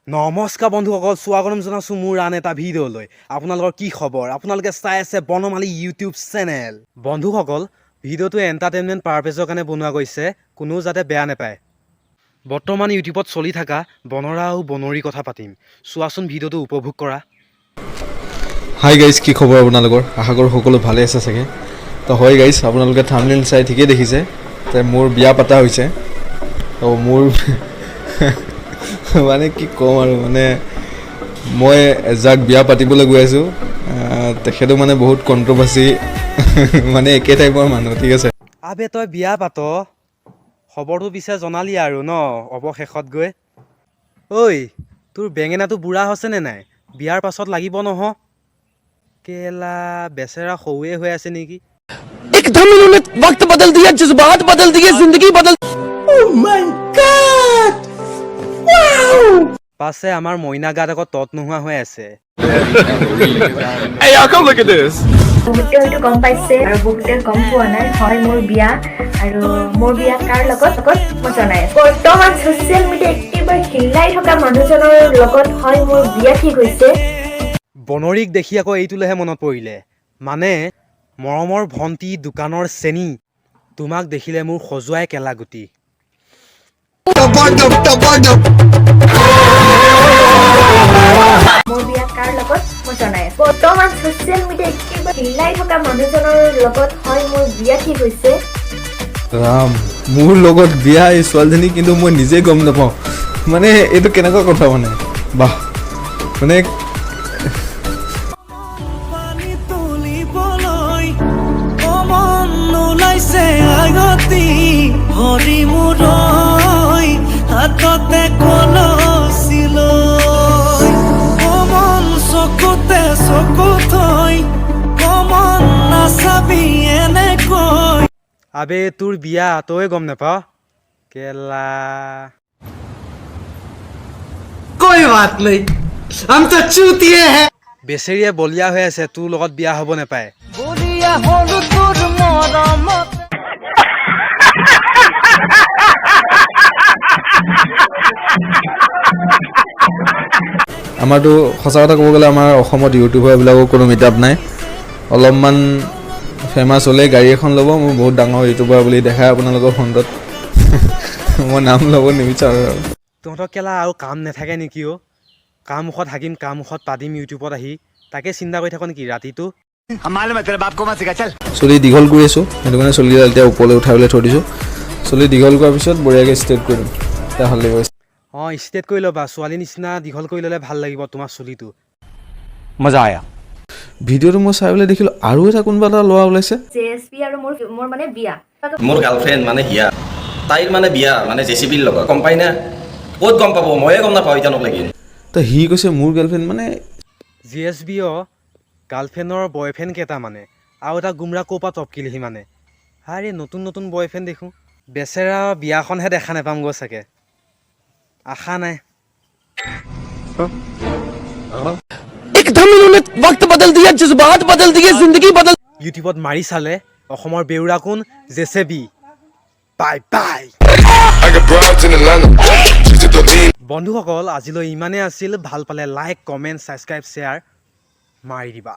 নমস্কাৰ বন্ধুসকল, স্বাগতম জনাইছোঁ মোৰ আন এটা ভিডিঅ'লৈ। আপোনালোকৰ কি খবৰ? আপোনালোকে চাই আছে বনমালী ইউটিউব চেনেল। বন্ধুসকল, ভিডিঅ'টো এণ্টাৰটেইনমেণ্ট পাৰপেজৰ কাৰণে বনোৱা গৈছে, কোনো যাতে বেয়া নাপায়। বৰ্তমান ইউটিউবত চলি থকা বনৰা আৰু বনৰী কথা পাতিম। চোৱাচোন, ভিডিঅ'টো উপভোগ কৰা। হাই গাইজ, কি খবৰ আপোনালোকৰ? আশা কৰোঁ সকলো ভালে আছে চাগে। তো হয় গাইজ, আপোনালোকে থামনেল চাই ঠিকেই দেখিছে যে মোৰ বিয়া পতা হৈছে। তো মোৰ মানে কি ক'ম আৰু, মানে মই যাক বিয়া পাতিবলৈ গৈ আছোঁ, তেখেতো মানে বহুত কণ্ট্ৰভাৰ্চি, মানে একে টাইপৰ মানুহ, ঠিক আছে। আবে, তই বিয়া পাত, খবৰটো পিছে জনালি আৰু ন অৱশেষত গৈ। ঐ, তোৰ বেঙেনাটো বুঢ়া হৈছেনে নাই? বিয়াৰ পাছত লাগিব নহ। কেলা, বেচেৰা সৰুৱে হৈ আছে নেকি? एकदम इन्होंने वक्त बदल दिया, जज्बात बदल दिए, जिंदगी बदल। পাছে আমাৰ মইনা গাত আকৌ তত নোহোৱা হৈ আছে। Hey, y'all, come look at this. বহুতে হয়তো গম পাইছে আৰু বহুতে গম পোৱা নাই। হয়, মোৰ বিয়া আৰু মোৰ বিয়া কাৰ লগত মই জনাই আছো। বৰ্তমান ছচিয়েল মিডিয়া একেবাৰে হিলাই থকা মানুহজনৰ লগত হয় মোৰ বিয়া ঠিক হৈছে। বনৰীক দেখি আকৌ এইটোলৈহে মনত পৰিলে, মানে মৰমৰ ভণ্টি দোকানৰ চেনী, তোমাক দেখিলে মোৰ সজুৱাই কেলা গুটি। মোৰ বিয়া কাৰ লগত মই জনাই আছো। বৰ্তমান ছচিয়েল মিডিয়া একেবাৰে হিলাই থকা মানুহজনৰ লগত হয় মোৰ বিয়া ঠিক হৈছে। ৰাম, মোৰ লগত বিয়া এই ছোৱালীজনী, কিন্তু মই নিজে গম নাপাওঁ। মানে এইটো কেনেকুৱা কথা? মানে বাহ, মানে পানী তুলিবলৈ অমন ওলাইছে আগতি হৰি মোৰ হাততে কলচিলৈ, অমন চকুতে চকু থৈ কমন নাচাবি এনেকৈ। আবে, তোৰ বিয়া, তই গম নাপাৱ? কেলা। कोई बात नहीं, हम तो चूतिए हैं। বেচেৰীয়ে বলিয়া হৈ আছে, তোৰ লগত বিয়া হ'ব নাপায়। বলিয়া হলো তোৰ মৰমত। আমাৰতো সঁচা কথা ক'ব গ'লে আমাৰ অসমত ইউটিউবাৰবিলাকৰ কোনো মিট আপ নাই। অলপমান ফেমাছ হ'লেই গাড়ী এখন ল'ব, মোৰ বহুত ডাঙৰ ইউটিউবাৰ বুলি দেখায় আপোনালোকৰ ফ্ৰণ্টত। মই নাম ল'ব নিবিচাৰোঁ আৰু। তহঁতৰ কেলা আৰু কাম নাথাকে নেকি অ'? কাৰ মুখত হাগিম, কাৰ মুখত পাতিম ইউটিউবত আহি, তাকে চিন্তা কৰি থাক নেকি ৰাতিটো? চুলি দীঘল কৰি আছোঁ, সেইটো কাৰণে চুলিকেইডাল এতিয়া ওপৰলৈ উঠাই পেলাই থৈ দিছোঁ। চুলি দীঘল কৰাৰ পিছত বঢ়িয়াকৈ ষ্ট্ৰেইট কৰি দিম, তেতিয়া ভাল লাগিব। অঁ, ষ্ট্ৰেইট কৰি ল'বা। ছোৱালী নিচিনা দীঘল কৰি ল'লে ভাল লাগিব তোমাৰ চুলিটো। मजा आया। ভিডিঅ'টো মই চাই পেলাই দেখিলোঁ আৰু এটা কোনোবা এটা ল'ৰা ওলাইছে। জে এছ পি আৰু মোৰ মানে বিয়া। মোৰ গাৰ্লফ্ৰেণ্ড মানে হিয়া, তাইৰ মানে বিয়া মানে জে চি বিৰ লগত। গম পাই না? ক'ত গম পাব? ময়ে গম নাপাওঁ এতিয়ালৈকে। তো সি কৈছে মোৰ গাৰ্লফ্ৰেণ্ড মানে জি এছ বি অ গাৰ্লফ্ৰেণ্ডৰ বয়ফ্ৰেণ্ড কেইটা মানে আৰু এটা গুমৰা ক'ৰ পৰা টপকিলেহি মানে? আৰে, নতুন নতুন বয়ফ্ৰেণ্ড দেখোঁ। বেচেৰা বিয়াখনহে দেখা নাপামগৈ চাগে, আশা নাই। एकदम इन्होंने वक्त बदल दिया, जज्बात बदल दिए, जिंदगी बदल। ইউটিউবত মাৰি চালে অসমৰ বেউৰা কোন, J C B. Bye bye. I got broads in Atlanta. Just to the lean. বন্ধুসকল, আজিলৈ ইমানেই আছিল। ভাল পালে লাইক, কমেণ্ট, ছাবস্ক্ৰাইব, শ্বেয়াৰ মাৰি দিবা।